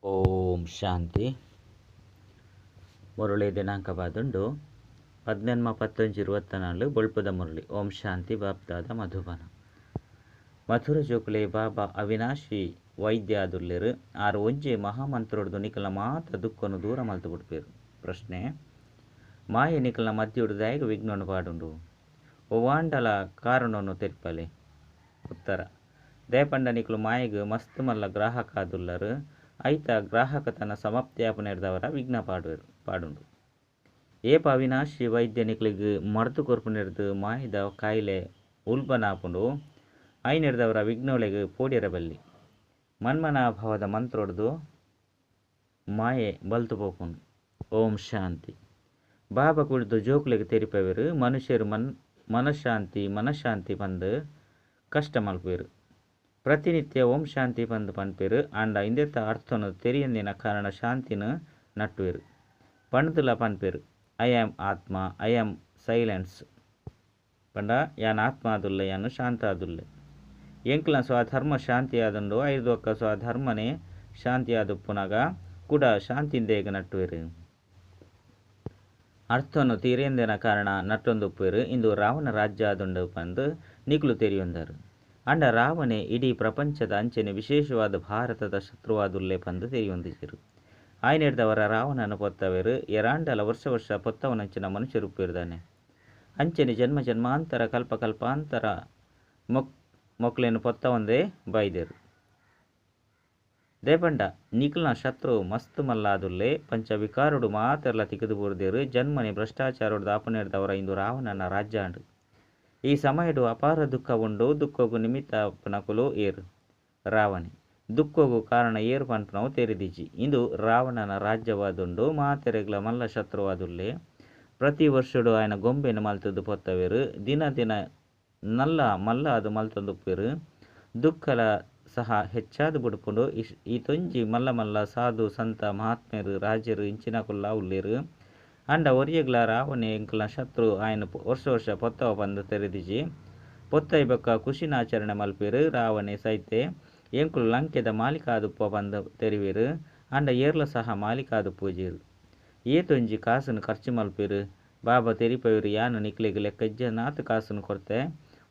ಓಂ ಶಾಂತಿ. ಮುರಳಿ ದಿನಾಂಕ ಬಾದುಂಡು 18-10-24 ಬೊಳ್ಪದ ಮುರಳಿ. ಓಂ ಶಾಂತಿ. ಬಾಪ್ದಾದ ಮಧುಬನ. ಮಥುರ ಜೋಕುಲೆ ಬಾಬಾ ಅವಿನಾಶಿ ವೈದ್ಯಾದುಲ್ಲೆರು ಆರು ಒಂಜೆ ಮಹಾಮಂತ್ರೊಡ್ದು ನಿಕಲ್ನ ಮಾತ ದುಃಖನು ದೂರ ಮಲ್ತು ಬಿಡ್ಪೇರು. ಪ್ರಶ್ನೆ: ಮಾಯೆ ನಿಕಲ್ನ ಮಧ್ಯೋಡು ದಾಯಗ ವಿಘ್ನನು ಪಾಡುಂಡು? ಒವಾಂಡಲ ಕಾರಣನು ತೆರಿಪಲೆ. ಉತ್ತರ: ದಯಪಂಡ ನಿಕಲು ಮಾಯೆಗ್ ಮಸ್ತ್ ಮಲ್ಲ ಗ್ರಾಹಕಾದುಲ್ಲರು. ಐತ ಗ್ರಾಹಕತನ ಸಮಾಪ್ತಿಯಾಪನೆರ್ದವರ ವಿಘ್ನ ಪಾಡುಂಡು. ಏಪ ಅವಿನಾಶಿ ವೈದ್ಯ ನಿಕಲಿಗ್ ಮರ್ದು ಕೊರ್ಪುನೆರ್ದು ಮಾಯದ ಕಾಯಿಲೆ ಉಲ್ಬನಾಪುಂಡು. ಐನೆರ್ದವರ ವಿಘ್ನೊಳೆಗ್ ಪೋಡ್ಯರ ಬಲ್ಲಿ. ಮನ್ಮನಾಭವದ ಮಂತ್ರೊಡ್ದು ಮಾಯೆ ಬಲ್ತು ಪೋಪುಂಡು. ಓಂ ಶಾಂತಿ. ಬಾಬಾ ಕುಳಿದು ಜೋಕುಲೆಗ್ ತೆರಿಪವೆರು. ಮನುಷ್ಯರು ಮನಶಾಂತಿ ಮನಶಾಂತಿ ಪಂದ್ ಕಷ್ಟ ಮಲ್ಪುವೆರು. ಪ್ರತಿನಿತ್ಯ ಓಂ ಶಾಂತಿ ಪಂದ್ ಪನ್ಪೆರು. ಆಂಡ ಇಂದೆತ ಅರ್ಥನು ತೆರಿಯಂದಿನ ಕಾರಣ ಶಾಂತಿನ ನಟ್ಟುವೆರು. ಪಂಡ್ದಲ ಪನ್ಪೆರು, I am ಆತ್ಮ, I am silence. ಪಂಡ ಯಾನ್ ಆತ್ಮ ಆದುಲ್ಲೆ, ಯಾನ್ ಶಾಂತ ಆದುಲ್ಲೆ. ಎಂಕ್ಲ ಸ್ವಧರ್ಮ ಶಾಂತಿ ಆದುಂಡು. ಐರ್ದ ಒಕ್ಕ ಸ್ವಧರ್ಮನೇ ಶಾಂತಿ ಆದುಪ್ಪುನಾಗ ಕೂಡ ಶಾಂತಿಂದೇಗ ನಟ್ಟುವೆರು. ಅರ್ಥನು ತೀರೆಂದಿನ ಕಾರಣ ನಟ್ಟೊಂದುಪ್ಪುವೆರು. ಇಂದು ರಾವಣ ರಾಜ್ಯ ಆದುಂಡು ಪಂದ್ ನಿಕುಲು ತೆರಿಯೊಂದರು. ಆಂಡ ರಾವಣೆ ಇಡೀ ಪ್ರಪಂಚದ ಅಂಚನೆ ವಿಶೇಷವಾದ ಭಾರತದ ಶತ್ರುವಾದುಲ್ಲೆ ಪಂದ್ ತೆರಿಯೊಂದಿಜೆರು. ಆಯ್ನೆರ್ದವರ ರಾವಣನ ಪೊತ್ತವೆರು. ಏರಾಂಡಲ ವರ್ಷ ವರ್ಷ ಪೊತ್ತವನಂಚಿನ ಮನುಷ್ಯರುಪ್ಪೇರ್ದಾನೆ. ಅಂಚನೆ ಜನ್ಮ ಜನ್ಮಾಂತರ ಕಲ್ಪ ಕಲ್ಪಾಂತರ ಮೊಕ್ಲೆನ್ ಪೊತ್ತವಂದೇ ಬೈದೆರು. ದೇಪಂಡ ನಿಕಲ್ನ ಶತ್ರು ಮಸ್ತ್ ಮಲ್ಲಾದುಲ್ಲೆ. ಪಂಚ ವಿಕಾರುಡು ಮಾತೆರ್ಲ ತಿಕ್ಕದು ಬೂರ್ದೆರು. ಜನ್ಮನೆ ಭ್ರಷ್ಟಾಚಾರೊಡು ದಾಪನೆರ್ದವರ ಇಂದು ರಾವಣನ ರಾಜ್ಯಾಂಡು. ಈ ಸಮಯಡು ಅಪಾರ ದುಃಖ ಉಂಡು. ದುಃಖಗು ನಿಮಿತ್ತ ಪುನಕುಲು ಏರು? ರಾವಣೆ. ದುಃಖಗು ಕಾರಣ ಏರು ಪನ್ಪುನವು ತೆರಿದಿಜಿ. ಇಂದು ರಾವಣನ ರಾಜ್ಯವಾದುಂಡು. ಮಾತೆರೆಗ್ಲ ಮಲ್ಲ ಶತ್ರುವಾದುಲ್ಲೆ. ಪ್ರತಿ ವರ್ಷಡು ಆಯನ ಗೊಂಬೆನು ಮಲ್ತದ್ದು ಪೊತ್ತವೆರು. ದಿನ ದಿನ ನಲ್ಲ ಮಲ್ಲ ಅದು ಮಲ್ತೊಂದುಪ್ಪೇರು. ದುಃಖಲ ಸಹ ಹೆಚ್ಚಾದ ಬುಡ್ಪುಂಡು. ಈ ತೊಂಜಿ ಮಲ್ಲ ಮಲ್ಲ ಸಾಧು ಸಂತ ಮಹಾತ್ಮೆರು ರಾಜರು ಇಂಚಿನಕುಲ್ಲ ಉಲ್ಲೇರು. ಅಂಡ ಒರಿಯಗ್ಲ ರಾವಣೆ ಎಂಕಲ್ನ ಶತ್ರು ಆಯನ ವರ್ಷ ವರ್ಷ ಪೊತ್ತವ ಪಂದ್ ತೆರೆದಿಜಿ. ಪೊತ್ತೈ ಬೊಕ್ಕ ಖುಷಿನಾಚರಣೆ ಮಲ್ಪೇರು. ರಾವಣೆ ಸೈತೆ ಎಂಕುಲು ಲಂಕೆದ ಮಾಲಿಕಾದುಪ್ಪ ಪಂದ್ ತೆರಿವೇರು. ಅಂಡ ಏರ್ಲ ಸಹ ಮಾಲಿಕಾದು ಪೂಜೇರು. ಏತೊಂಜಿ ಕಾಸುನು ಖರ್ಚು ಮಲ್ಪೇರು. ಬಾಬಾ ತೆರಿಪವೇರು, ಯಾನು ನಿಕ್ಲೆಗ್ ಲೆಕ್ಕ ನಾತು ಕಾಸುನು ಕೊರ್ತೆ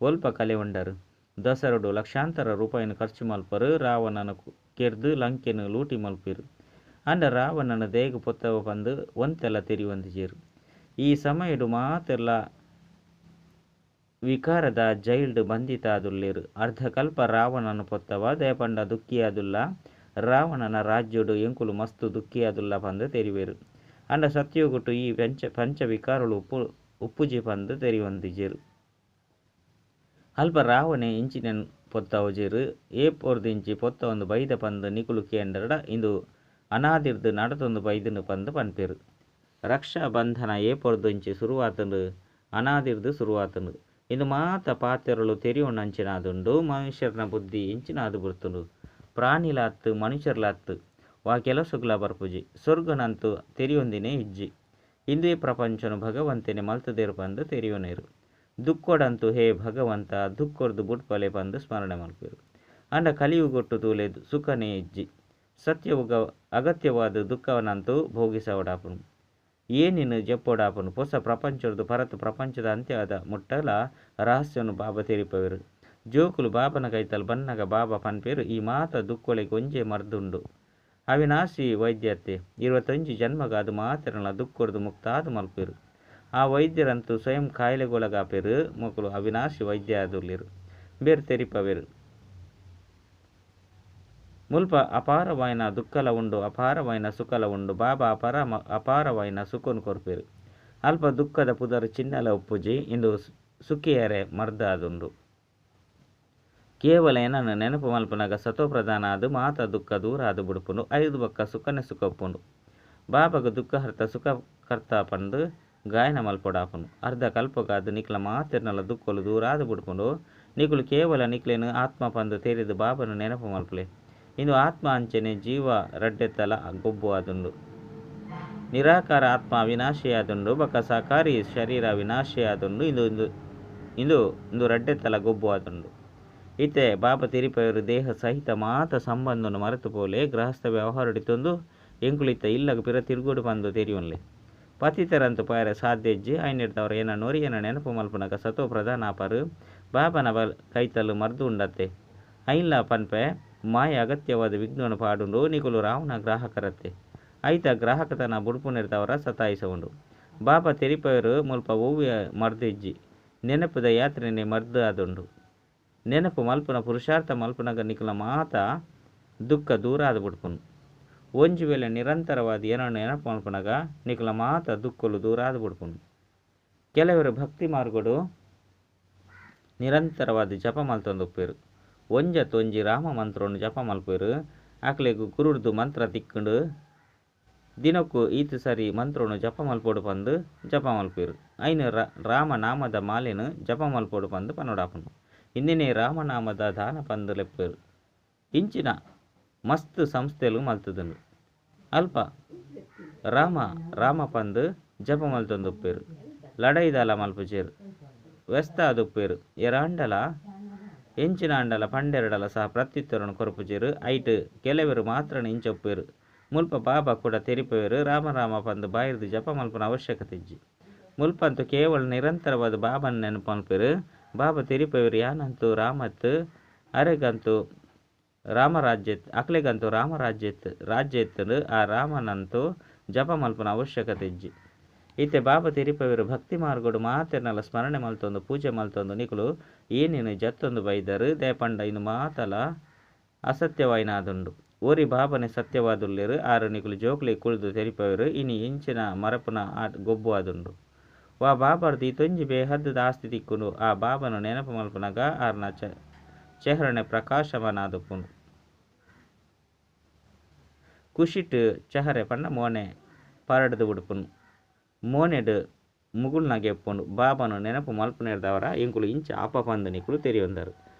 ಒಲ್ಪ ಕಲೆ ಉಂಡರು. ದಸರಡು ಲಕ್ಷಾಂತರ ರೂಪಾಯಿನ ಖರ್ಚು ಮಲ್ಪರು. ರಾವಣನ ಕೆರ್ದು ಲಂಕೆನು ಲೂಟಿ ಮಲ್ಪೇರು. ಅಂಡ ರಾವಣನ ದೇಗ ಪೊತ್ತವ ಪಂದು ಒಂತೆಲ್ಲ ತೆರಿಯೊಂದಿಜೇರು. ಈ ಸಮಯಡು ಮಾತೆರ್ಲ ವಿಕಾರದ ಜೈಲ್ಡ್ ಬಂಧಿತಾದುಲ್ಲೇರು. ಅರ್ಧಕಲ್ಪ ರಾವಣನ ಪೊತ್ತವ. ದಯಪಂಡ ದುಃಖಿಯಾದುಲ್ಲ. ರಾವಣನ ರಾಜ್ಯಡು ಎಂಕುಲು ಮಸ್ತು ದುಃಖಿಯಾದುಲ್ಲ ಪಂದು ತೆರಿವೇರು. ಅಂಡ ಸತ್ಯೋಗುಟ್ಟು ಈ ಪಂಚ ವಿಕಾರಗಳು ಉಪ್ಪುಜಿ ಪಂದು ತೆರಿಯೊಂದಿಜೇರು. ಅಲ್ಪ ರಾವಣೆ ಇಂಚಿನ ಪೊತ್ತವಜೇರು. ಏಪೊರ್ದಿಂಚಿ ಪೊತ್ತ ಒಂದು ಬೈದ ಪಂದು ನಿಕುಲು ಕೇಂದ್ರಡ ಇಂದು ಅನಾದಿರ್ದು ನಡತೊಂದು ಬೈದನು ಪಂದು ಪನ್ಪೇರು. ರಕ್ಷಾ ಬಂಧನ ಏಪೊರ್ದಿಂಚಿ ಶುರುವಾತಂಡು? ಅನಾದಿರ್ದು ಶುರುವಾತಂಡು. ಇಂದು ಮಾತ ಪಾತೆರಳು ತೆರಿಯೊಂಡು ಅಂಚಿನಾದುಂಡು. ಮನುಷ್ಯರ್ನ ಬುದ್ಧಿ ಇಂಚಿನಾದು ಬುಡ್ತುಂಡು. ಪ್ರಾಣಿಲಾತ್ತು ಮನುಷ್ಯರ್ಲಾತ್ತು ವಾ ಕೆಲಸಗ್ಲ ಬರ್ಪುಜಿ. ಸ್ವರ್ಗನಂತೂ ತೆರಿಯೊಂದಿನೇ ಇಜ್ಜಿ. ಹಿಂದುವೆ ಪ್ರಪಂಚನು ಭಗವಂತನೇ ಮಲ್ತದೇರು ಪಂದು ತೆರಿಯೊನೇರು. ದುಃಖಡಂತೂ ಹೇ ಭಗವಂತ ದುಃಖರ್ದು ಬುಡ್ಪಲೆ ಪಂದು ಸ್ಮರಣೆ ಮಲ್ಪೇರು. ಅಂಡ ಕಲಿಯುಗೊಟ್ಟು ತೂಲೆ ಸುಖನೇ ಇಜ್ಜಿ. ಸತ್ಯವುಗ ಅಗತ್ಯವಾದ ದುಃಖವನಂತೂ ಭೋಗಿಸವಡಾಪನು. ಏನಿನ್ನು ಜಪ್ಪೊಡಾಪನು. ಹೊಸ ಪ್ರಪಂಚದ ಪರತು ಪ್ರಪಂಚದ ಅಂತ್ಯದ ಮುಟ್ಟಲ ರಹಸ್ಯನು ಬಾಬಾ ತೆರಿಪವೇರು. ಜೋಕುಲು ಬಾಬನ ಕೈತಲ್ ಬನ್ನಗ ಬಾಬಾ ಪನ್ಪೇರು, ಈ ಮಾತ ದುಃಖೊಳೆಗೆ ಒಂಜೆ ಮರ್ದುಂಡು. ಅವಿನಾಶಿ ವೈದ್ಯತೆ 25 ಜನ್ಮಗಾದು ಮಾತೆರನ ದುಃಖರ್ದು ಮುಕ್ತಾದು ಮಲ್ಪೇರು. ಆ ವೈದ್ಯರಂತೂ ಸ್ವಯಂ ಕಾಯಿಲೆಗೊಳಗಾಪೇರು. ಮೊಕಲು ಅವಿನಾಶಿ ವೈದ್ಯ ಆದುಲ್ಲೇರು. ಬೇರು ತೆರಿಪವೇರು. ಮುಲ್ಪ ಅಪಾರವಾಯಿನ ದುಃಖಲ ಉಂಡು, ಅಪಾರವಾಯಿನ ಸುಖಲ ಉಂಡು. ಬಾಬಾ ಅಪಾರವಾಯಿನ ಸುಖನು ಕೊರ್ಪೇರು. ಅಲ್ಪ ದುಃಖದ ಪುದರ್ ಚಿನ್ನಲ ಉಪ್ಪುಜಿ. ಇಂದು ಸುಖಿಯರೆ ಮರ್ದಾದುಂಡು. ಕೇವಲ ಏನನ್ನು ನೆನಪು ಮಲ್ಪನಾಗ ಸತೋ ಪ್ರಧಾನ ಅದು ಮಾತ ದುಃಖ ದೂರ ಆದು ಬುಡ್ಪುಂಡು. ಐದು ಬೊಕ್ಕ ಸುಖನೆ ಸುಖ ಉಪ್ಪುಂಡು. ಬಾಬಾಗ ದುಃಖ ಹರ್ತ ಸುಖ ಕರ್ತ ಪಂದು ಗಾಯನ ಮಲ್ಪೊಡಾಪುಂಡು. ಅರ್ಧ ಕಲ್ಪಗಾದು ನಿಕ್ಲ ಮಾತೆರ್ನಲ ದುಃಖಲು ದೂರ ಆದು ಬುಡ್ಪುಂಡು. ನಿಕುಲು ಕೇವಲ ನಿಕ್ಲೇನು ಆತ್ಮ ಪಂದು ತೆರೆದು ಬಾಬನು ನೆನಪು ಮಲ್ಪಲೆ. ಇಂದು ಆತ್ಮ ಅಂಚನೆ ಜೀವ ರಡ್ಡೆತ್ತಲ ಗೊಬ್ಬು ಆದುಂಡು. ನಿರಾಕಾರ ಆತ್ಮ ವಿನಾಶಿಯಾದುಂಡು. ಬೊಕ್ಕ ಸಾಕಾರಿ ಶರೀರ ವಿನಾಶಿಯಾದುಂಡು. ಇಂದು ಇಂದು ಇಂದು ಇಂದು ರಡ್ಡೆತ್ತಲ ಗೊಬ್ಬು ಆದುಂಡು. ಇತ್ತೆ ಬಾಬಾ ತೆರಿಪವರು ದೇಹ ಸಹಿತ ಮಾತ ಸಂಬಂಧನು ಮರೆತು ಪೋಲೆ ಗೃಹಸ್ಥ ವ್ಯವಹಾರಡಿತೊಂದು ಎಂಕುಲು ಇತ್ತ ಇಲ್ಲಗ ಪಿರ ತಿರುಗೋಡು ಪಂದು ತೆರಿಯೊನ್ಲೆ ಪತಿತರಂತು ಪಾಯರೆ ಸಾಧ್ಯ ಇಜ್ಜಿ ಐನಿಡ್ದವರ ಏನ ನೊರಿಯನ ನೆನಪು ಮಲ್ಪುನಗ ಸತೋ ಪ್ರಧಾನ ಆಪರು ಬಾಬನ ಬಲ್ ಕೈತಲು ಮರ್ದು ಉಂಡತ್ತೆ ಐನ್ಲ ಪನ್ಪೆ ಮಾಯ ಅಗತ್ಯವಾದ ವಿಘ್ನನು ಪಾಡುಂಡು ನಿಕುಲು ರಾವಣ ಗ್ರಾಹಕರತ್ತೆ ಐತ ಗ್ರಾಹಕತನ ಬುಡ್ಪುನಿರ್ದವರ ಸತಾಯಿಸವುಂಡು ಬಾಬಾ ತೆರಿಪವರು ಮುಲ್ಪ ಒವ್ವೆ ಮರ್ದಿಜ್ಜಿ ನೆನಪುದ ಯಾತ್ರೆನೆ ಮರ್ದು ಆದುಂಡು ನೆನಪು ಮಲ್ಪುನ ಪುರುಷಾರ್ಥ ಮಲ್ಪುನಗ ನಿಕುಲ ಮಾತ ದುಃಖ ದೂರ ಆದ ಬುಡ್ಪುನು ಒಂಜಿ ವೇಳೆ ನಿರಂತರವಾದ ಏನನ್ನು ನೆನಪು ಮಲ್ಪುನಗ ನಿಕುಲ ಮಾತ ದುಃಖಲು ದೂರ ಆದ ಬುಡ್ಪುನು. ಕೆಲವರು ಭಕ್ತಿ ಮಾರ್ಗಡು ನಿರಂತರವಾದ ಜಪ ಮಲ್ತೊಂದುಪ್ಪೇರು ಒಂಜ ತೊಂಜಿ ರಾಮ ಮಂತ್ರವನ್ನು ಜಪ ಮಲ್ಪೇರು ಆಕ್ಲೆಗ್ ಗುರುಡ್ದು ಮಂತ್ರ ತಿಕ್ಕುಂಡು ದಿನಕ್ಕೂ ಈತ ಸರಿ ಮಂತ್ರವನ್ನು ಜಪ ಮಲ್ಪೋಡು ಪಂದು ಜಪ ಮಲ್ಪೇರು ಐನು ರಾಮನಾಮದ ಮಾಲೆನು ಜಪ ಮಲ್ಪೋಡು ಪಂದು ಪನೋಡಾಪುನು ಇಂದಿನೇ ರಾಮನಾಮದ ದಾನ ಪಂದು ಲೆಪ್ಪೇರು ಇಂಚಿನ ಮಸ್ತ್ ಸಂಸ್ಥೆಲು ಮಲ್ತದನು ಅಲ್ಪ ರಾಮ ರಾಮ ಪಂದು ಜಪ ಮಲ್ತೊಂದುಪ್ಪೇರು ಲಡೈದಾಲ ಮಲ್ಪುಜೇರು ವ್ಯಸ್ತ ಆದುಪ್ಪೇರು ಎರಾಂಡಲ ಎಂಚಿನ ಅಂಡಲ ಪಂಡೆರಡಲ ಸಹ ಪ್ರತ್ಯುತ್ತರನು ಕೊರಪುಜೇರು ಐಟ್ ಕೆಲವರು ಮಾತ್ರ ಇಂಚೊಪ್ಪೇರು ಮುಲ್ಪ ಬಾಬಾ ಕೂಡ ತೆರಿಪೇರು ರಾಮ ರಾಮ ಪಂದು ಬಾಯಿರ್ದು ಜಪ ಮಲ್ಪನ ಅವಶ್ಯಕತೆ ಇಜ್ಜಿ ಮುಲ್ಪಂತು ಕೇವಲ ನಿರಂತರವಾದ ಬಾಬನ ನೆನಪು ಮಲ್ಪೇರು ಬಾಬಾ ತೆರಿಪೇರು ಯಾನಂತೂ ರಾಮತ್ ಅರೆಗಂತೂ ರಾಮರಾಜ್ಯ ಅಕ್ಲೆಗಂತೂ ರಾಮರಾಜ್ಯ ರಾಜ್ಯ ಇತ್ತು ಆ ರಾಮನಂತೂ ಜಪ ಮಲ್ಪನ ಅವಶ್ಯಕತೆ ಇಜ್ಜಿ. ಇತ್ತೆ ಬಾಬಾ ತೆರಿಪವರು ಭಕ್ತಿ ಮಾರ್ಗೋಡು ಮಾತೆರ್ನಲ ಸ್ಮರಣೆ ಮಲ್ತೊಂದು ಪೂಜೆ ಮಲ್ತೊಂದು ನಿಕುಲು ಏನೇನು ಜತ್ತೊಂದು ಬೈದರು ದೇಪಂಡ ಇನ್ನು ಮಾತಲ ಅಸತ್ಯವಾಯಿನಾದುಂಡು ಓರಿ ಬಾಬನೆ ಸತ್ಯವಾದುಲ್ಲೇರು ಆರು ನಿಕುಲು ಜೋಕ್ಲಿ ಕುಳಿದು ತೆರಿಪವರು ಇನಿ ಇಂಚಿನ ಮರಪುನ ಆ ಗೊಬ್ಬು ಆದುಂಡು ವಾ ಬಾಬಾರ್ದು ಈ ತೊಂಜಿ ಬೇಹದ್ದದ ಆಸ್ತಿ ತಿಕ್ಕುಂಡು ಆ ಬಾಬನು ನೆನಪು ಮಲ್ಪುನಗ ಆರ್ನ ಚೆಹರಣೆ ಪ್ರಕಾಶವನಾದುಪ್ಪುಂಡು ಕುಶಿಟ್ ಚಹರೆ ಪಂಡ ಮೋನೆ ಪರಡ್ದು ಉಡುಪುನು ಮೋನೆಡು ಮುಗುಳ್ನಾಗೆ ಎಪ್ಪುಂಡು ಬಾಬನು ನೆನಪು ಮಲ್ಪುನೆರ್ದವರ ಎಂಕುಲು ಇಂಚ ಆಪ ಪಂದು ನಿಕುಲು ತೆರಿಯೊಂದರು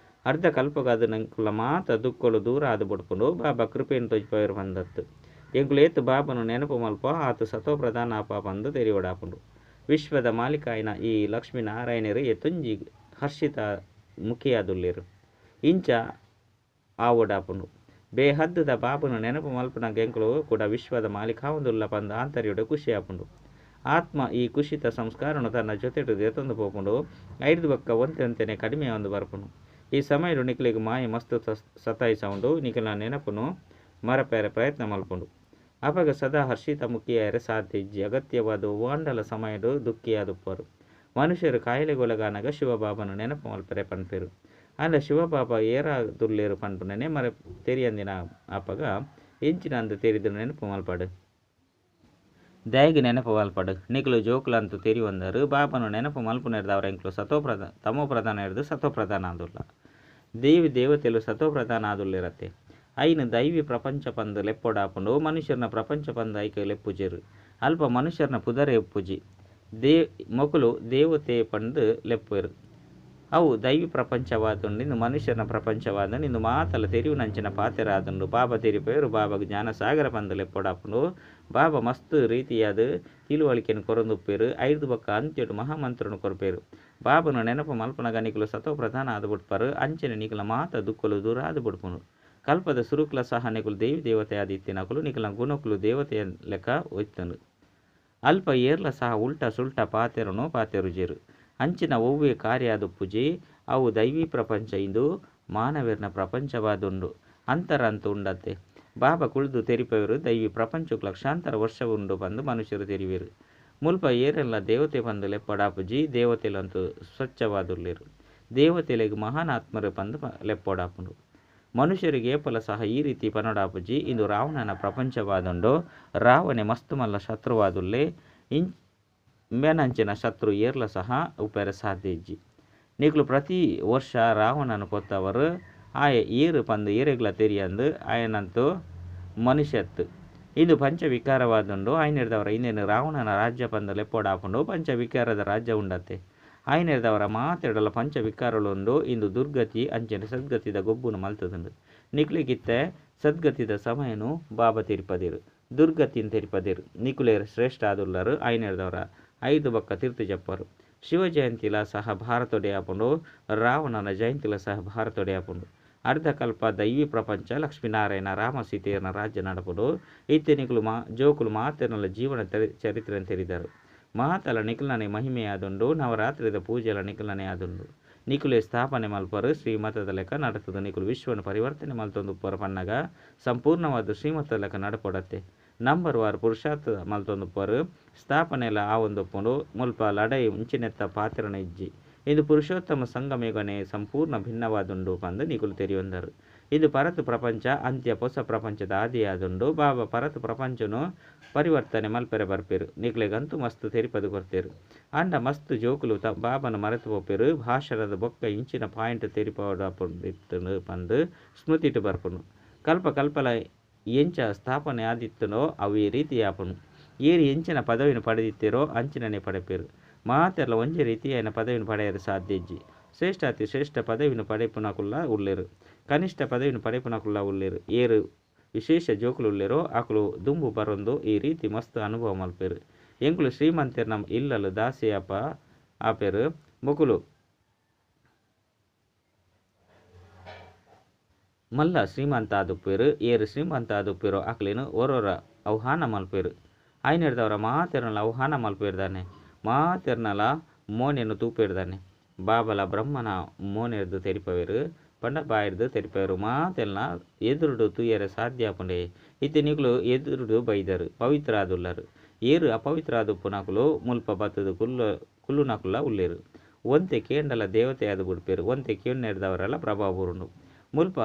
ಅರ್ಧ ಕಲ್ಪಗಾದ ನಂಕುಲ ಮಾತ ದುಕ್ಕಲು ದೂರ ಆದು ಬುಡ್ಪುಂಡು ಬಾಬಾ ಕೃಪೆಯನ್ನು ತೊಜ್ಪವರು ಬಂದತ್ತು ಎಂಕುಲು ಏತು ಬಾಬನು ನೆನಪು ಮಲ್ಪ ಆತು ಸತೋ ಪ್ರಧಾನ ಆಪ ಪಂದು ತೆರಿಯೊಡಾಪುಂಡು ವಿಶ್ವದ ಮಾಲೀಕಾಯನ ಈ ಲಕ್ಷ್ಮೀನಾರಾಯಣರು ಎತ್ತೊಂಜಿ ಹರ್ಷಿತ ಮುಖಿಯಾದುಲ್ಲೇರು ಇಂಚ ಆವೊಡಾಪುಂಡು ಬೇಹದ್ದದ ಬಾಬನು ನೆನಪು ಮಲ್ಪುನ ಎಂಕುಲು ಕೂಡ ವಿಶ್ವದ ಮಾಲೀಕಾವಂದುಲ್ಲ ಪಂದು ಆಂತರ್ಯಡು ಖುಷಿಯಾಪುಂಡು ಆತ್ಮ ಈ ಕುಶಿತ ಸಂಸ್ಕಾರನು ತನ್ನ ಜೊತೆಟು ದೇತೊಂದು ಪೋಪುಂಡು ಐದು ಬಕ್ಕ ಒಂತೆ ಒಂತೆನೆ ಕಡಿಮೆ ಒಂದು ಬರ್ಪುಂಡು ಈ ಸಮಯಡು ನಿಕಲಿಗೆ ಮಾಯ ಮಸ್ತು ಸತಾಯಿಸೌಂಡು ನಿಕಲ ನೆನಪುನು ಮರಪೇರೆ ಪ್ರಯತ್ನ ಮಲ್ಪುಂಡು ಅಪಗ ಸದಾ ಹರ್ಷಿತ ಮುಖಿಯಾಯರೆ ಸಾಧ್ಯ ಇಜ್ಜಿ ಅಗತ್ಯವಾದ ವಾಂಡಲ ಸಮಯಡು ದುಃಖಿಯಾದುಪ್ಪರು ಮನುಷ್ಯರು ಕಾಯಿಲೆಗೊಳಗಾನಗ ಶಿವಬಾಬನು ನೆನಪು ಮಲ್ಪರೆ ಪನ್ಪೇರು ಅಂಡ ಶಿವಬಾಬಾ ಏರಾದುಲ್ಲೇರು ಪನ್ಪುನನೆ ಮರ ತೆರಿಯಂದಿನ ಅಪಗ ಎಂಚಿನ ಅಂದು ತೆರಿದು ನೆನಪು ಮಲ್ಪಾಡು ದಯಗೆ ನೆನಪು ಮಲ್ಪಡು ನಿಕುಲು ಜೋಕುಲಂತೂ ತೆರಿವಂದರು ಬಾಬನು ನೆನಪು ಮಲ್ಪುನೆರ್ದವರ ಎಂಕುಲು ಸತೋ ಪ್ರಧಾನ ತಮೋ ಪ್ರಧಾನ ಹಿಡಿದು ಸತೋ ಪ್ರಧಾನ ಆದುಲ್ಲ ದೇವಿ ದೇವತೆಲು ಸತೋ ಪ್ರಧಾನ ಆದುಲ್ಲಿರತ್ತೆ ಐನು ದೈವಿ ಪ್ರಪಂಚ ಪಂದು ಲೆಪ್ಪೊಡಾಪುಂಡು ಮನುಷ್ಯರನ ಪ್ರಪಂಚ ಪಂದು ಐಕ ಲೆಪ್ಪುಜೆರು ಅಲ್ಪ ಮನುಷ್ಯರನ ಪುದರೆ ಎಪ್ಪುಜಿ ಮೊಕುಲು ದೇವತೆ ಪಂದು ಲೆಪ್ಪುರು ಅವು ದೈವಿ ಪ್ರಪಂಚವಾದುಂಡು ಇಂದು ಮನುಷ್ಯನ ಪ್ರಪಂಚವಾದುಂಡು ಇಂದು ಮಾತಲ ತೆರಿವು ನಂಚಿನ ಪಾತೆರಾದುಂಡು ಬಾಬಾ ತೆರಿಪೇರು ಬಾಬಾಗ ಜ್ಞಾನಸಾಗರ ಪಂದು ಲೆಪ್ಪೊಡಾಪುಂಡು ಬಾಬಾ ಮಸ್ತ್ ರೀತಿಯಾದ ತಿಳುವಳಿಕೆಯನ್ನು ಕೊರೊಂದುಪ್ಪೇರು ಐದು ಬಕ್ಕ ಅಂತ್ಯಡು ಮಹಾಮಂತ್ರನು ಕೊರಪೇರು ಬಾಬನು ನೆನಪು ಮಲ್ಪನಗ ನಿಕುಲು ಸತೋ ಪ್ರಧಾನ ಆದು ಬಿಡ್ಪಾರು ಅಂಚನೆ ನಿಕುಲ ಮಾತ ದುಕ್ಕಲು ದೂರ ಆದು ಬಿಡ್ಪುನು ಕಲ್ಪದ ಸುರುಕ್ಲ ಸಹ ನಿಕುಲು ದೇವಿ ದೇವತೆ ಆದಿತ್ತಿನಕುಲು ನಿಕುಲ ಗುಣಕುಲು ದೇವತೆಯ ಲೆಕ್ಕ ಒಯ್ತನು ಅಲ್ಪ ಏರ್ಲ ಸಹ ಉಲ್ಟಾ ಸುಲ್ಟಾ ಪಾತೆರನು ಪಾತೆರುಜೇರು ಅಂಚಿನ ಒವ್ವೆ ಕಾರ್ಯಾದುಪ್ಪುಜಿ ಅವು ದೈವಿ ಪ್ರಪಂಚ ಇಂದು ಮಾನವೀರ್ನ ಪ್ರಪಂಚವಾದುಂಡು ಅಂತರಂತು ಉಂಡತ್ತೆ ಬಾಬಾ ಕುಳಿದು ತೆರಿಪವರು ದೈವಿ ಪ್ರಪಂಚಕ್ಕೆ ಲಕ್ಷಾಂತರ ವರ್ಷ ಉಂಡು ಬಂದು ಮನುಷ್ಯರು ತೆರಿವೇರು ಮುಲ್ಪ ಏರೆಲ್ಲ ದೇವತೆ ಬಂದು ಲೆಪ್ಪಡಾಪುಜಿ ದೇವತೆಲಂತೂ ಸ್ವಚ್ಛವಾದುಲ್ಲೇರು ದೇವತೆಲೆಗ್ ಮಹಾನ್ ಆತ್ಮರು ಬಂದು ಲೆಪ್ಪೊಡಾಪುಂಡು ಮನುಷ್ಯರಿಗೆ ಏಪಲ ಸಹ ಈ ರೀತಿ ಪನೊಡಾಪುಜಿ ಇಂದು ರಾವಣನ ಪ್ರಪಂಚವಾದುಂಡು ರಾವಣೆ ಮಸ್ತು ಮಲ್ಲ ಶತ್ರುವಾದುಲ್ಲೆ ಇಂಬೆನಂಚಿನ ಶತ್ರು ಏರ್ಲ ಸಹ ಉಪೇರ ಸಾಧ್ಯ ಇಜ್ಜಿ ನಿಕುಲು ಪ್ರತಿ ವರ್ಷ ರಾವಣನ ಕೊತ್ತವರು ಆಯ ಏರು ಪಂದು ಏರೆಗ್ಲ ತೆರಿಯಂದು ಆಯನಂತೂ ಮನುಷ್ಯತ್ತು ಇದು ಪಂಚವಿಕಾರವಾದುಂಡು ಆಯ್ನಿರ್ದವರ ಇನ್ನೇನು ರಾವಣನ ರಾಜ್ಯ ಪಂದು ಲೆಪ್ಪೊಡಾಪುಂಡು ಪಂಚವಿಕಾರದ ರಾಜ್ಯ ಉಂಡತ್ತೆ ಆಯ್ನಿರ್ದವರ ಮಾತೆಡಲ ಪಂಚವಿಕಾರಲುಂಡು ಇಂದು ದುರ್ಗತಿ ಅಂಚನೆ ಸದ್ಗತಿದ ಗೊಬ್ಬುನು ಮಲ್ತದುಂಡು ನಿಕ್ಲಿಗಿತ್ತೆ ಸದ್ಗತಿದ ಸಮಯನು ಬಾಬಾ ತಿರುಪದಿರು ದುರ್ಗತಿನ ತಿರುಪದಿರು ನಿಕುಲೇರು ಶ್ರೇಷ್ಠ ಆದುಲ್ಲರು ಆಯ್ನಿರ್ದವರ ಐದು ಬಕ್ಕ ತೀರ್ಥ ಜಪ್ಪರು. ಶಿವ ಜಯಂತಿಲ ಸಹ ಭಾರತೊಡೆ ಆಪುಂಡು. ರಾವಣನ ಜಯಂತಿಲ ಸಹ ಭಾರತೊಡೆ ಆಪುಂಡು. ಅರ್ಧಕಲ್ಪ ದೈವಿ ಪ್ರಪಂಚ ಲಕ್ಷ್ಮೀನಾರಾಯಣ ರಾಮ ಸೀತೆಯನ ರಾಜ್ಯ ನಡಪುಂಡು. ಇತ್ತೆ ನಿಕುಲು ಮಾ ಜೋಕುಲು ಮಾತೆರ್ನಲ ಜೀವನ ಚರಿತ್ರೆನ್ ತೆರಿದರು. ಮಾತಲ ನಿಕಲ್ನನೆ ಮಹಿಮೆಯಾದುಂಡು. ನವರಾತ್ರಿದ ಪೂಜೆಲ ನಿಕಲ್ನನೆ ಆದುಂಡು. ನಿಕುಲೆ ಸ್ಥಾಪನೆ ಮಲ್ಪರು ಶ್ರೀಮತದ ಲೆಕ್ಕ ನಡತುದು ನಿಕುಲು ವಿಶ್ವನ ಪರಿವರ್ತನೆ ಮಲ್ತೊಂದುಪ್ಪರು ಪನ್ನಗ ಸಂಪೂರ್ಣವಾದ ಶ್ರೀಮತದ ಲೆಕ್ಕ ನಡಪೊಡತ್ತೆ. ನಂಬರ್ ವಾರ್ ಪುರುಷಾರ್ಥ ಮಲ್ತೊಂದುಪ್ಪರು ಸ್ಥಾಪನೆಲ ಆವೊಂದುಪ್ಪುಂಡು. ಮುಲ್ಪ ಲಡೈ ಇಂಚಿನೆತ್ತ ಪಾತೆರನ ಇಜ್ಜಿ. ಇಂದು ಪುರುಷೋತ್ತಮ ಸಂಗಮಯುಗನೇ ಸಂಪೂರ್ಣ ಭಿನ್ನವಾದುಂಡು ಪಂದ್ ನಿಕುಲು ತೆರಿಯೊಂದರು. ಇಂದು ಪರತ್ ಪ್ರಪಂಚ ಅಂತ್ಯ ಪೊಸ ಪ್ರಪಂಚದ ಆದಿಯಾದುಂಡು. ಬಾಬಾ ಪರತ್ ಪ್ರಪಂಚನು ಪರಿವರ್ತನೆ ಮಲ್ಪೆರೆ ಬರ್ಪೆರ್. ನಿಕ್ಲೆಗಂತೂ ಮಸ್ತ್ ತೆರಿಪದ್ ಕೊರ್ತೆರ್. ಆಂಡ ಮಸ್ತ್ ಜೋಕುಲು ಬಾಬಾನ ಮರೆತು ಪೋಪೆರ್. ಭಾಷಣದ ಬೊಕ್ಕ ಇಂಚಿನ ಪಾಯಿಂಟ್ ತೆರಿಪಾವೊಡಾಪುಂಡಿತ್ತುಂಡು ಪಂದ್ ಸ್ಮೃತಿಟ್ ಬರ್ಪುಂಡು. ಕಲ್ಪ ಕಲ್ಪಲ ಎಂಚ ಸ್ಥಾಪನೆ ಆದಿತ್ತುಂಡೋ ಅವೇ ರೀತಿ ಆಪುಂಡು. ಏರ್ ಎಂಚಿನ ಪದವಿನ ಪಡೆದಿತ್ತೆರೋ ಅಂಚಿನನೇ ಪಡೆಪೆರ್. ಮಾತೆರ್ಲ ಒಂಜೇ ರೀತಿಯಾಯಿನ ಪದವಿನ ಪಡೆಯರೆ ಸಾಧ್ಯ ಇಜ್ಜಿ. ಶ್ರೇಷ್ಠಾತಿ ಶ್ರೇಷ್ಠ ಪದವಿನ ಪಡೆಪುನಕುಲ್ಲ ಉಲ್ಲೆರ್. ಕನಿಷ್ಠ ಪದವಿನ ಪಡೆಪುನಕುಲ್ಲ ಉಲ್ಲೆರ್. ಏರ್ ವಿಶೇಷ ಜೋಕುಲು ಉಲ್ಲೆರೋ ಅಕುಲು ದುಂಬು ಬರೊಂದು ಈ ರೀತಿ ಮಸ್ತ್ ಅನುಭವ ಮಲ್ಪೆರ್. ಎಂಕುಲು ಶ್ರೀಮಂತೆರ್ನ ಇಲ್ಲಲ್ ದಾಸಿಯಪ್ಪ ಆಪೆರ್. ಮೊಕುಲು ಮಲ್ಲ ಶ್ರೀಮಂತ ಆದುಪ್ಪೆರ್. ಏರ್ ಶ್ರೀಮಂತ ಆದುಪ್ಪೆರೋ ಅಕ್ಲೆನ್ ಒರೊರ ಆಹ್ವಾನ ಮಲ್ಪೆರ್. ಆಯ್ನೆಡ್ದವರ ಮಾತೆರ್ನಲ ಆಹ್ವಾನ ಮಲ್ಪೆರ್ ದಾನೆ. ಮಾತೆರ್ನಲ ಮೋನೆನ್ ತೂಪೆರ್ ದಾನೆ. ಬಾಬಲ ಬ್ರಹ್ಮನ ಮೋನೆರ್ದ್ ತೆರಿಪವೆರ್ ಪಂಡ ಬಾಯಿರ್ದ್ ತೆರಿಪವೆರ್. ಮಾತೆಲ್ನ ಎದುರುಡು ತೂಯೆರೆ ಸಾಧ್ಯ ಆಪುಂಡೆ. ಇತ್ತೆ ನಿಕುಲು ಎದುರುಡು ಬೈದರ್ ಪವಿತ್ರ ಆದುಲ್ಲರ್. ಏರ್ ಅಪವಿತ್ರ ಆದುಪ್ಪುನಕುಲು ಮುಲ್ಪ ಬತ್ತುದು ಕುಲ್ಲುನಕುಲ್ಲ ಉಲ್ಲೆರ್. ಒಂತೆ ಕೇಂಡಲ ದೇವತೆ ಆದ್ ಬುಡ್ಪೆರ್. ಒಂತೆ ಕೇಣ್ಣೆರ್ದವರಲ ಪ್ರಭಾವ ಬೂರುಂಡು. ಮುಲ್ಪ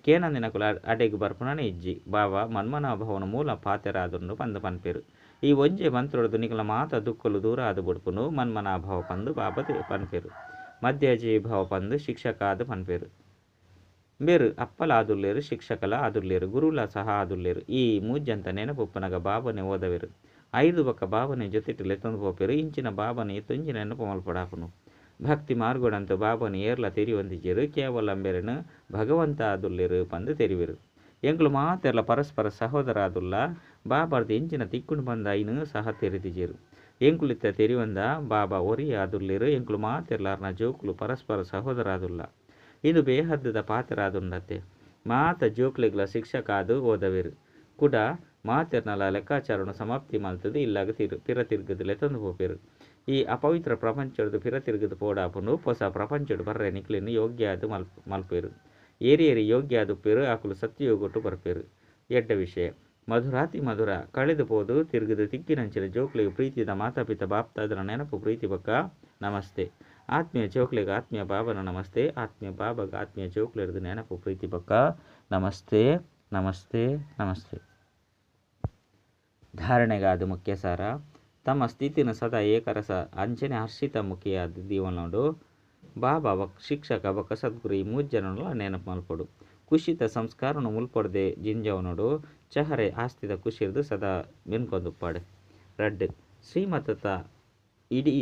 ಕೇನಂದಿನಕುಲು ಅಡೆಗ್ ಬರ್ಪುನನೇ ಇಜ್ಜಿ. ಬಾಬಾ ಮನ್ಮನಾಭವನ ಮೂಲ ಪಾತೆರ ಆದುಂಡು ಪಂದ್ ಪನ್ಪೆರ್. ಈ ಒಂಜೇ ಮಂತ್ರೊಡ್ದು ನಿಕಲ್ನ ಮಾತ ದುಃಖಲು ದೂರ ಆದ್ ಬುಡ್ಪುಂಡು. ಮನ್ಮನಾಭವ ಪಂದ್ ಬಾಬಾ ಪನ್ಪೆರ್. ಮಧ್ಯಾಜಿ ಭವ ಪಂದ್ ಶಿಕ್ಷಕ ಆದ್ ಪನ್ಪೆರ್. ಬೇರ್ ಅಪ್ಪಲ ಆದುಲ್ಲೆರ್, ಶಿಕ್ಷಕಲ ಆದುಲ್ಲೆರ್, ಗುರುಲ ಸಹ ಆದುಲ್ಲೆರ್. ಈ ಮೂಜಂತ ನೆನಪುಪ್ಪುನಗ ಬಾಬಾನೆ ಓದವೆರ್. ಐದು ಬೊಕ್ಕ ಬಾಬಾನೆ ಜೊತೆಟ್ ಲೆತ್ತೊಂದು ಪೋಪೆರ್. ಇಂಚಿನ ಬಾಬಾನೆ ಏತೊಂಜಿ ನೆನಪು ಮಲ್ಪೊಡಾಪುಂಡು. ಭಕ್ತಿ ಮಾರ್ಗಡಂತೂ ಬಾಬಾನ ಏರ್ಲ ತೆರಿಯೊಂದಿಜ್ಜೆರ್. ಕೇವಲ ಅಂಬೆರೆನ್ ಭಗವಂತ ಆದುಲ್ಲೆರ್ ಪಂದ್ ತೆರಿವೆರ್. ಎಂಕುಲು ಮಾತೆರ್ಲ ಪರಸ್ಪರ ಸಹೋದರ ಆದುಲ್ಲ. ಬಾಬಾರ್ದು ಎಂಚಿನ ತಿಕ್ಕುಂಡು ಪಂದ್ ಐನ್ ಸಹ ತೆರಿದಿಜೆರ್. ಎಂಕುಲು ಇತ್ತ ತೆರಿಯೊಂದ ಬಾಬಾ ಒರಿ ಆದುಲ್ಲೆರ್. ಎಂಕುಲು ಮಾತೆರ್ಲ ಅರ್ನ ಜೋಕುಲು ಪರಸ್ಪರ ಸಹೋದರ ಆದುಲ್ಲ. ಇಂದು ಬೇಹದ್ದುದ ಪಾತೆರ ಆದುಂಡತ್ತೆ. ಮಾತ ಜೋಕ್ಲೆಗ್ಲ ಶಿಕ್ಷಕ ಆದ್ ಓದವೆರ್. ಕುಡ ಮಾತೆರ್ನಲ ಲೆಕ್ಕಾಚಾರನ್ ಸಮಾಪ್ತಿ ಮಲ್ತುದು ಇಲ್ಲಗ್ ಪಿರ ತಿರ್ಗುದು ಲೆತ್ತೊಂದು ಪೋಪೆರ್. ಈ ಅಪವಿತ್ರ ಪ್ರಪಂಚೊಡ್ದು ಪಿರ ತಿರ್ಗುದು ಪೋಡಾಪುಂಡು. ಪೊಸ ಪ್ರಪಂಚೊಡು ಬರ್ರೆ ನಿಕ್ಲೆನ್ ಯೋಗ್ಯ ಆದ್ ಮಲ್ಪೆರ್. ಏರಿಯೇರಿ ಯೋಗ್ಯ ಆದುಪ್ಪೆರ್ ಅಕುಲು ಸತ್ಯಯುಗೊಟು ಬರ್ಪೆರ್. ಎಡ್ಡೆ ವಿಷಯ. ಮಧುರಾತಿ ಮಧುರ ಕಳೆದು ಪೋದು ತಿರ್ಗುದು ತಿಕ್ಕಿನಂಚಿನ ಜೋಕ್ಲೆಗ್ ಪ್ರೀತಿದ ಮಾತಾಪಿತ ಬಾಪ್ತಾದನ ನೆನಪು ಪ್ರೀತಿ ಬೊಕ್ಕ ನಮಸ್ತೆ. ಆತ್ಮೀಯ ಜೋಕ್ಲೆಗ್ ಆತ್ಮೀಯ ಬಾಬನ ನಮಸ್ತೆ. ಆತ್ಮೀಯ ಬಾಬಾಗ ಆತ್ಮೀಯ ಜೋಕ್ಲೆರ್ದು ನೆನಪು ಪ್ರೀತಿ ಬೊಕ್ಕ ನಮಸ್ತೆ ನಮಸ್ತೆ ನಮಸ್ತೆ. ಧಾರಣೆಗಾದ ಮುಖ್ಯ ಸಾರ. ತಮ್ಮ ಸ್ಥಿತಿನ ಸದಾ ಏಕರಸ ಅಂಚನೆ ಹರ್ಷಿತ ಮುಖಿಯಾದ ದೀವನೋಡು. ಬಾಬಾ ಶಿಕ್ಷಕ ಬೊಕ್ಕ ಸದ್ಗುರು ಈ ಮೂರು ಜನನುಲ ನೆನಪು ಮಲ್ಪೊಡು. ಖುಷಿತ ಸಂಸ್ಕಾರನು ಮುಲ್ಪೊಡ್ದೆ ಜಿಂಜವನೋಡು. ಚಹರೆ ಆಸ್ತಿದ ಖುಷಿರ್ದು ಸದಾ ಮೆನ್ಕೊಂದುಪ್ಪಾಡು. ರಡ್ಡ್ ಶ್ರೀಮತತ ಇಡೀ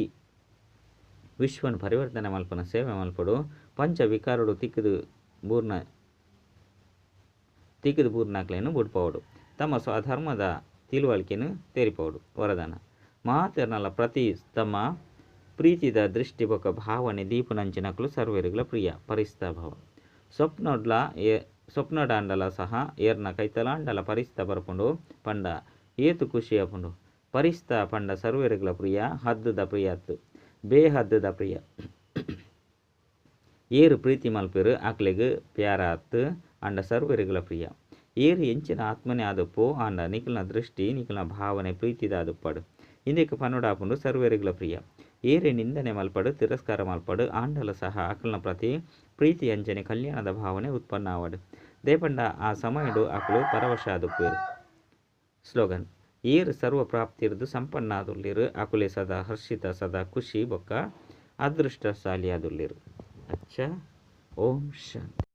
ವಿಶ್ವನ್ ಪರಿವರ್ತನೆ ಮಲ್ಪನ ಸೇವೆ ಮಲ್ಪೊಡು. ಪಂಚ ವಿಕಾರಡು ತಿಕ್ಕುದು ಬೂರ್ನ ತಿಕ್ಕುದು ಬೂರ್ನಾಕ್ಲೆನ್ ಬುಡ್ಪವೊಡು. ತಮ್ಮ ಸ್ವಧರ್ಮದ ತಿಳುವಳಿಕೆನ್ ತೆರಿಪವೊಡು. ವರದಾನ ಮಾತೆರ್ನಲ ಪ್ರತಿ ತಮ್ಮ ಪ್ರೀತಿದ ದೃಷ್ಟಿ ಬೊಕ್ಕ ಭಾವನೆ ದೀಪುನಂಚಿನಕುಲು ಸರ್ವೆರೆಗ್ಲ ಪ್ರಿಯ ಪರಿಸ್ತಾಭವ. ಸ್ವಪ್ನೊಡ್ಲ ಸ್ವಪ್ನಡಾಂಡಲ ಸಹ ಏರ್ನ ಕೈತಲಾಂಡಲ ಪರಿಸ್ತ ಬರ್ಪುಂಡು ಪಂಡ ಏತು ಖುಷಿ ಆಪುಂಡು. ಪರಿಸ್ತ ಪಂಡ ಸರ್ವೆರೆಗ್ಲ ಪ್ರಿಯ, ಹದ್ದುದ ಪ್ರಿಯತ್ ಬೇಹದ್ದುದ ಪ್ರಿಯ. ಏರು ಪ್ರೀತಿ ಮಲ್ಪೆರ್ ಅಕ್ಲೆಗ್ ಪ್ಯಾರ ಅತ್ ಆಂಡ ಸರ್ವೆರೆಗ್ಲ ಪ್ರಿಯ. ಏರು ಎಂಚಿನ ಆತ್ಮನೇ ಆದುಪ್ಪು ಆಂಡ ನಿಕಲ್ನ ದೃಷ್ಟಿ ನಿಕಲ್ನ ಭಾವನೆ ಪ್ರೀತಿದ ಆದುಪ್ಪಾಡು. ಇಂದೆಕ್ ಪನೊಡಾಪುಂಡು ಸರ್ವೆರೆಗ್ಲ ಪ್ರಿಯ. ಏರೆ ನಿಂದನೆ ಮಲ್ಪಡು ತಿರಸ್ಕಾರ ಮಲ್ಪಡು ಆಂಡಲ ಸಹ ಅಕಲ್ನ ಪ್ರತಿ ಪ್ರೀತಿ ಅಂಚನೆ ಕಲ್ಯಾಣದ ಭಾವನೆ ಉತ್ಪನ್ನ ಆವಡ್. ದೇಪಂಡ ಆ ಸಮಯಡು ಅಕುಲು ಪರವಶ ಆದುಪ್ಪೆರ್. ಸ್ಲೋಗನ್ ಏರು ಸರ್ವ ಪ್ರಾಪ್ತಿರ್ದು ಸಂಪನ್ನ ಆದುಲ್ಲೆರ್ ಅಕುಲೆ ಸದಾ ಹರ್ಷಿತ ಸದಾ ಖುಷಿ ಬೊಕ್ಕ ಅದೃಷ್ಟಶಾಲಿ ಆದುಲ್ಲೆರ್. ಅಚ್ಚ ಓಂ ಶಾಂತಿ.